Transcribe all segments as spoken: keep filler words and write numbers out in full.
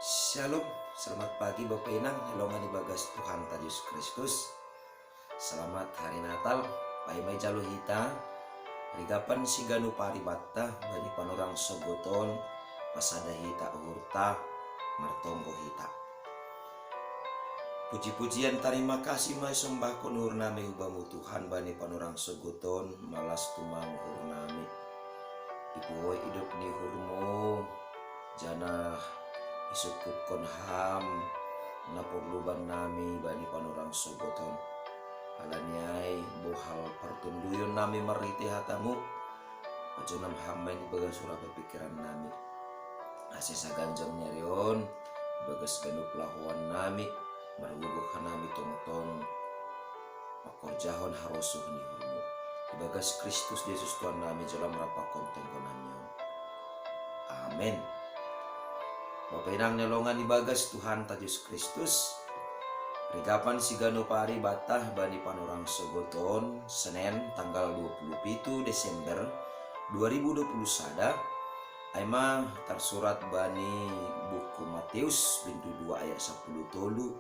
Shalom, selamat pagi Bapak Inang, ni longan ibagas Tuhanta Jesus Kristus. Selamat hari Natal. Paima ijalo hita, rigapan siganup ari banta bani panorang sogoton, pasada hita uhurta, martonggo hita. Puji-pujian tarima kasih ma isombahkon uhurnami hu Bamu Tuhan bani panorang sogoton, malas tumang uhurnami. Ipuhoi idop ni uhurmu, janah isungkupkon Ham na porlu bannami bani panorang sogoton. Halani ai bohal partonduyon nami marhitei hatamu, pajonam Ham ma ibagas ura pepikirannami. Ase saganjang ni ari on, ibagas ganup lahoannami, margogoh hanami tongtong mangkorjahon harosuh ni uhurmu. Ibagas Kristus Jesus Tuhannami jalo Ham rapakkon tonggonami on. Amen. Bapa Inang ni longan ibagas Tuhanta Jesus Kristus, rigapan siganup ari banta bani panorang sogoton, Senen, tanggal dua puluh pitu Desember dua ribu dua puluh sada, ai ma tarsurat bani buku Matius, bindu dua ayat sapuluh tolu,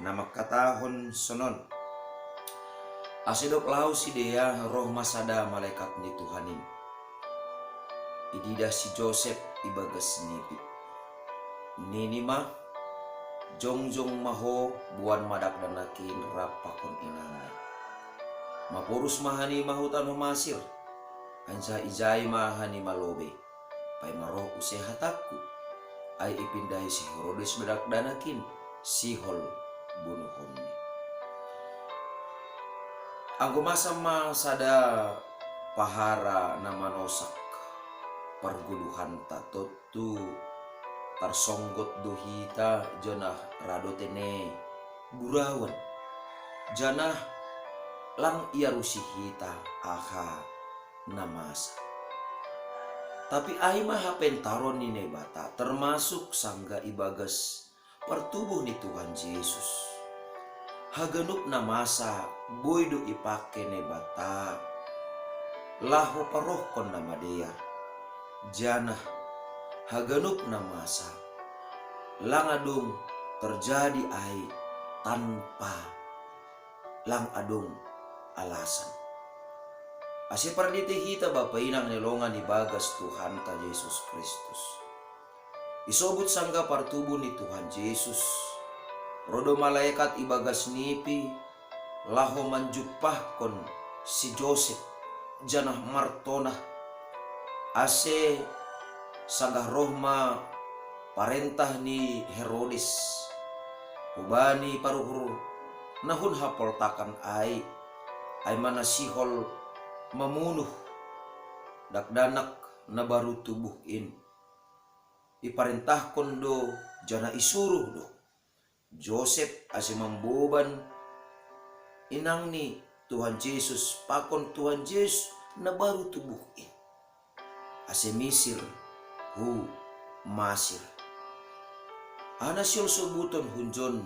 na mangkatahon sonon: Ase dob laho sidea, roh ma sada malekat ni Tuhan in, ididah si Josep ibagas nipi. Nini ma: Jongjong ma ho, boan ma dakdanak in rap pakon inangna. Maporus ma hanima hu tanoh Masir, anjaha ijai ma hanima lobei, paima roh use hatangku. Ai ipindahi si Herodes do dakdanak in, sihol bunuhonni. Anggo masa ma sada pahara na manosak pargoluhanta, tontu tarsonggot do hita, janah ra dohot tene guraon, janah lang iarusi hita aha na masa. Tapi ai ma hapentaron ni Naibata, termasuk sanggah ibagas partubuh ni Tuhan Jesus. Haganup na masa boi do ipake Naibata laho parohkon na madear, janah haganup na masa lang adong terjadi ai tanpa, lang adong alasan. Ase pardite hita, Bapa Inang ni longan ibagas Tuhanta Jesus Kristus. Isobut sanggah partubuh ni Tuhan Jesus, roh do malekat ibagas nipi, laho manjumpahkon si Josep, janah martonah, ase sanggah roh ma parentah ni Herodes hubani paruhur na hun hapoltakan ai, ai ma na sihol mamunuh dakdanak na baru tubuh in. Iparentahkon do, janah isuruh do Josep ase mamboban inang ni Tuhan Jesus pakon Tuhan Jesus na baru tubuh in, ase misir hu Masir. Aha na sihol sobuton hunjon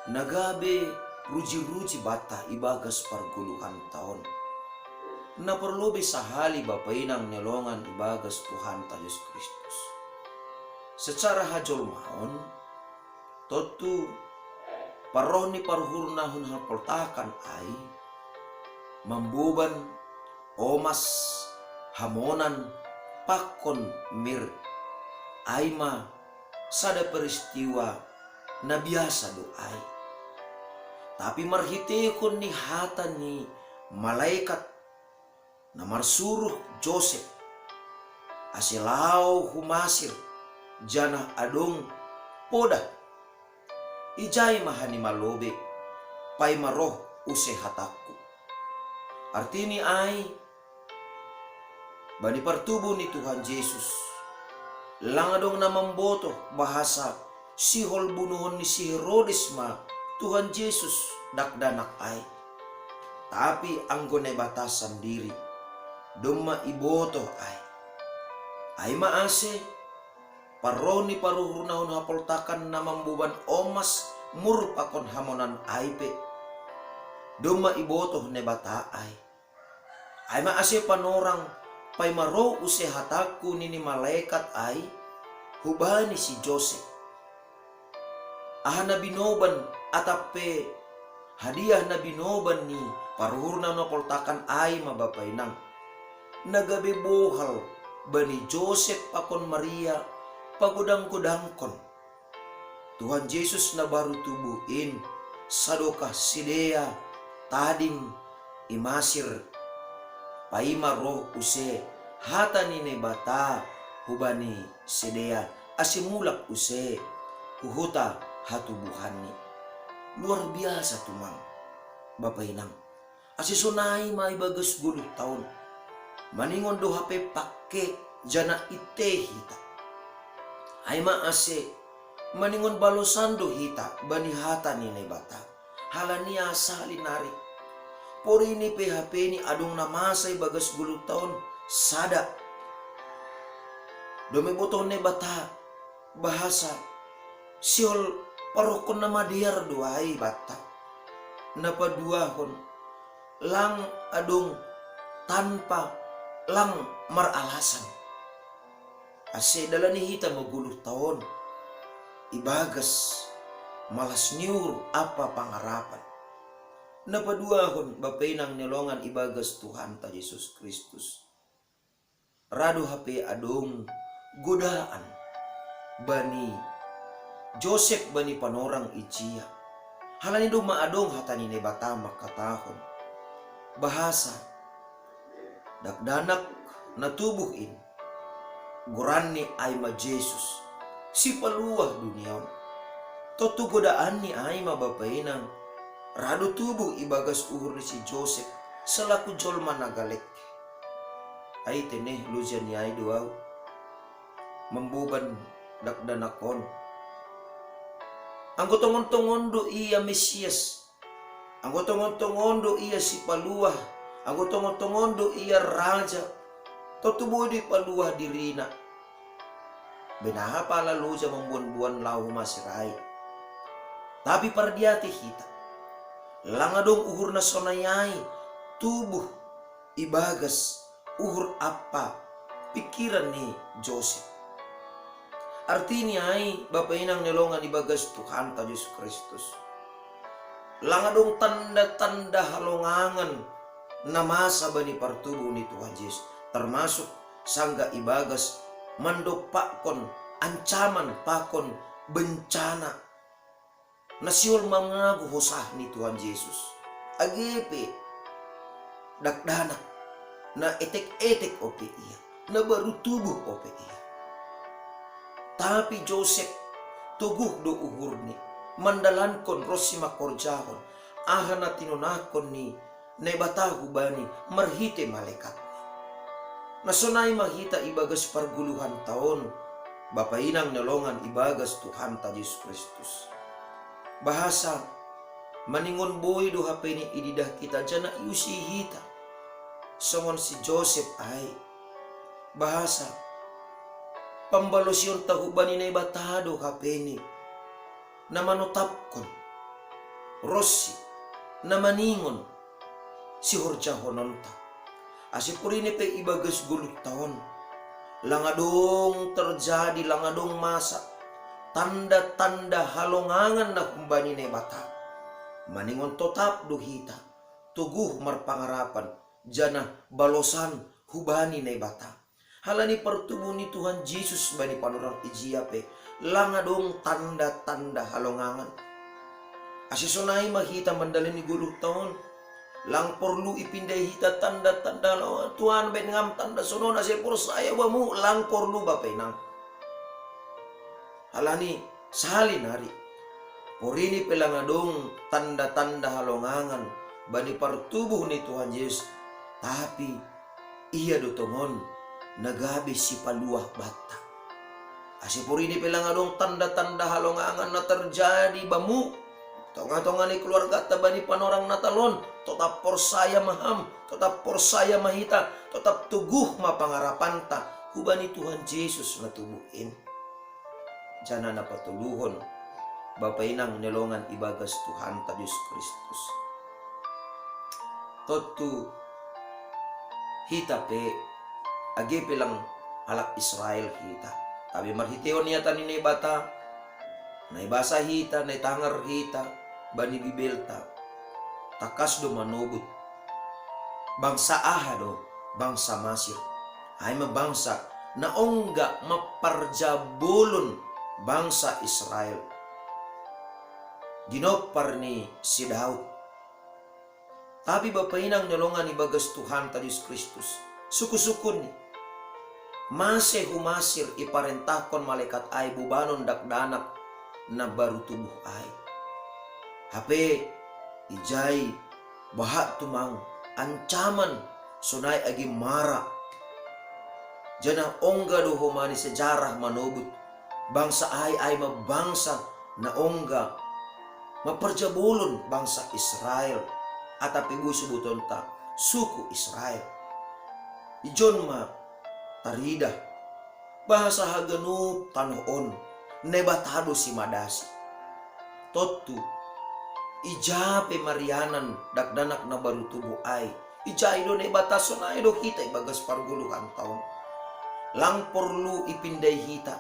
na gabe ruji-ruji banta ibagas pargoluhanta on? Na parlobei sahali, Bapa Inang ni longan ibagas Tuhanta Jesus Kristus. Secara hajolmaon, tontu parroh ni paruhur na hun hapoltakan ai mamboban omas, hamonan, pakon mir, ai ma sada peristiwa na biasa do ai. Tapi marhiteihon ni hata ni malekat na marsuruh Josep ase laho hu Masir, janah adong podah, ijai ma hanima lobei, paima roh use hatangku. Artini ai, bani partubuh ni Tuhan Jesus, lang adong na mambotoh bahasa sihol bunuhon ni si Herodes ma Tuhan Jesus dakdanak ai. Tapi anggo Naibata sandiri, domma ibotoh ai. Ai ma ase, parroh ni paruhur na hun hapoltakan na mamboban omas, mur pakon hamonan ai pe, domma ibotoh Naibata ai. Ai ma ase panorang, paima roh use hatangku nini malekat ai, hubani si Joseph. Aha na binoban atape hadiah na binoban ni paruhurna na poltakan ai ma bapa inang. Na gabe bohal bani Joseph pakon Maria pagodang-godangkon Tuhan Jesus na baru tubuh in, sadokah sidea tading i Masir, paima roh use hata ni Naibata hubani sidea, ase mulak use hu huta hatubuhanni. Luar biasa tumang, bapa inang. Ase sonai ma ibagas goluh taon, maningon do hape pake jana ite hita. Ai ma ase maningon balosan do hita bani hata ni Naibata. Halani aha sahali nari, porini pe hape ni adong na masa ibagas goluh taon, sada. Dome botoh Naibata bahasa sihol parohkon na madear do ai banta. Na paduahon, lang adong tanpa lang maralasan. Ase dalani hita ma goluh taon ibagas malas ni uhur ampa pangarapan. Na paduahon, bapa inang ni longan ibagas Tuhanta Jesus Kristus, ra do hape adong godaan bani Joseph bani panorang ijia. Halani domma adong hata ni Naibata mangkatahon bahasa dakdanak na tubuh in, goranni ai ma Jesus, sipaluah dunia on. Tontu godaanni ai ma bapa inang ra do tubuh ibagas uhur ni si Joseph selaku jolma na galek. Ai tene loja ni ai do au mamboban dakdanak on. Anggo tongon-tongon do ia Mesias, anggo tongon-tongon do ia sipaluah, anggo tongon-tongon do ia raja, tontu boi do ipaluah dirina. Benaha pala loja mamboan-boan laho Masir ai. Tapi pardiati hita, lang adong uhur na sonai ai tubuh ibagas uhur ampa pingkiran ni Joseph. Artini ai, bapa inang ni longan ibagas Tuhanta Jesus Kristus, lang adong tanda-tanda halongangan na masa bani partubuh ni Tuhan Jesus, termasuk sanggah ibagas mandompakkon ancaman pakon bencana na sihol mangago hosah ni Tuhan Jesus. Age pe dakdanak, na etek-etek ope ia, na baru tubuh ope ia. Tapi Joseph toguh do uhurni mandalankon ronsi mangkorjahon aha na tinonahkon ni Naibata hubani marhite malekatni. Na sonai ma hita ibagas pargoluhan taon, bapa inang ni longan ibagas Tuhanta Jesus Kristus. Bahasa maningon boi do hapeni ididah hita jana iusi hita songon si Joseph ai. Bahasa pambalosionta hubani Naibata do hapeni na manotapkon ronsi na maningon sihorjahononta. Ase porini pe ibagas goluh taon, lang adong terjadi, lang adong masa tanda-tanda halongangan na humbani Naibata. Maningon totap do hita toguh marpangarapan janah balosan hubani Naibata. Halani partubuh ni Tuhan Jesus bani panorang ijia pe, lang adong tanda-tanda halongangan. Ase sonai ma hita mandalani goluh taon, lang porlu ipindai hita tanda-tanda halongangan. Tuhan, baen ngam tanda sonon ase porsaya bamu, lang porlu bapa inang. Halani sahali nari, porini pe lang adong tanda-tanda halongangan bani partubuh ni Tuhan Jesus, tapi ia do tongon na gabe sipaluah banta. Ase porini pe lang adong tanda-tanda halongangan na terjadi bamu, tongah-tongah ni keluargata bani panorang Natal on, totap porsaya ma ham, totap porsaya ma hita, totap toguh ma pangarapanta hubani Tuhan Jesus na tubuh in. Janah na patoluhon, bapa inang ni longan ibagas Tuhanta Jesus Kristus. Tontu hita pe, age pe lang halak Israel hita, Abe marhitehon niatan ni Naibata, naibasa hita, naitangar hita bani Bibelta, tangkas do manobut. Bangsa aha do? Bangsa Masir. Ai ma bangsa na ongga mamparjabolon bangsa Israel. Ginompar ni si Daud. Tapi bapa inang ni longan ibagas Tuhanta Jesus Kristus, suku-sukuni, mase hu Masir iparentahkon malekat ai bubanon dakdanak na baru tubuh ai. Hape ijai bahat tumang ancaman sonai agi mara. Janah ongga do homa ni sejarah manobut bangsa ai, ai ma bangsa na ongga mamparjabolon bangsa Israel, atap pe boi sobutonta suku Israel. Ijon ma taridah bahasa haganup tanoh on Naibata do simadasi. Tontu, ija pe marianan dakdanak na baru tubuh ai, ijai do Naibata, sonai do hita ibagas pargoluhan taon. Lang porlu ipindai hita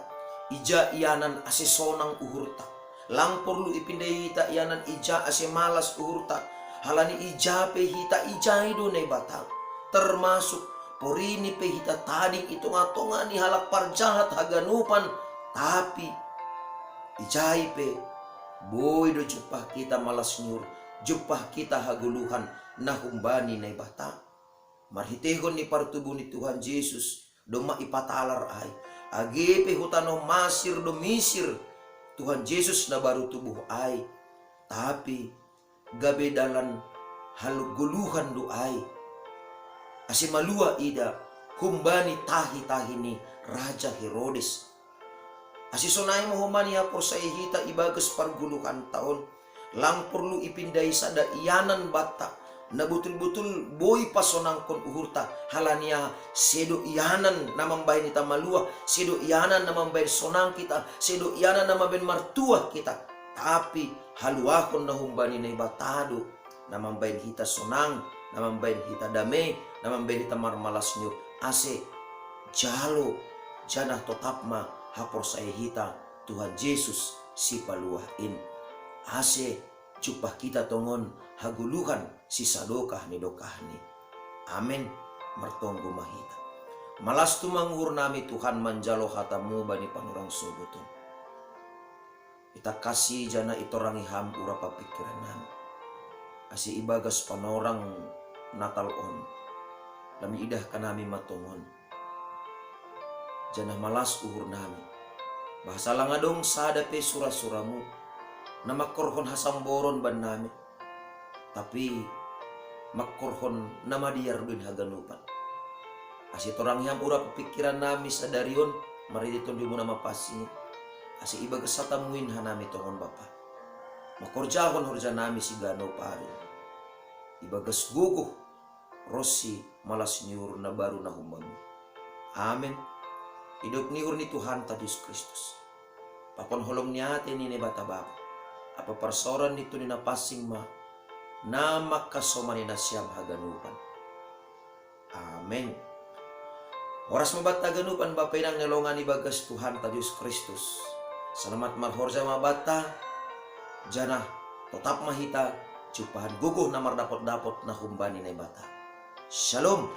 ija ianan ase sonang uhurta. Lang porlu ipindai hita ianan ija ase malas uhurta. Halani ija pe hita, ijai do Naibata. Termasuk porini pe hita tading i tongah-tongah ni halak parjahat haganupan, tapi ijai pe boi do jumpah hita malas ni uhur, jumpah hita hagoluhan na humbani Naibata. Marhitehon ni partubuh ni Tuhan Jesus domma ipatalar ai. Age pe hu tanoh Masir do Misir Tuhan Jesus na baru tubuh ai, tapi gabe dalan hagoluhan do ai, ase maluah ida humbani tahi-tahi ni Raja Herodes. Ase sonai ma homa ni haporsayaon hita ibagas pargoluhan taon. Lang porlu ipindai sada ianan banta na botul-botul boi pasonangkon uhurta, halani aha? Sedo ianan na mambahen hita maluah, sedo ianan na mambahen sonang hita, sedo ianan na mambahen martuah hita, tapi haluahon na humbani Naibata do na mambahen hita sonang, na mambahen hita dame, na mambahen hita marmalas ni uhur, ase jalo janah totap ma haporsayaon hita Tuhan Jesus Sipaluah in, ase jumpah hita tongon hagoluhan sisadokah ni dokahni. Amen. Martonggo ma hita. Malas tumang uhurnami, Tuhan, manjalo hatamu bani panorang sobuton. Itangkasi janah itorangi ham urap pingkirannami, ase ibagas panorang Natal on, lam iidah hanami ma tongon, janah malas uhurnami, bahasa lang adong sada pe sura-suramu na mangkorhon hasamboron bannami, tapi mangkorhon na madear do in haganupan. Ase itorangi ham urap pingkirannami sadari on marhitei Tondumu na mapansing, ase ibagas hatamu in hanami tongon, Bapa, mangkorjahon horjanami siganup ari ibagas gogoh ronsi malas ni uhur na baru na humbamu. Amen. Idop ni uhur ni Tuhanta Jesus Kristus, pakon holong ni atei ni Naibata Bapa, ampa parsaoran ni Tondi Napansing ma na mangkasomani nasiam haganupan. Amen. Horas ma banta haganupan, bapa inang na longan ibagas Tuhanta Jesus Kristus. Selamat marhorja ma banta, janah totap ma hita jumpahan gogoh na mardapot-dapot na humbani Naibata. Shalom.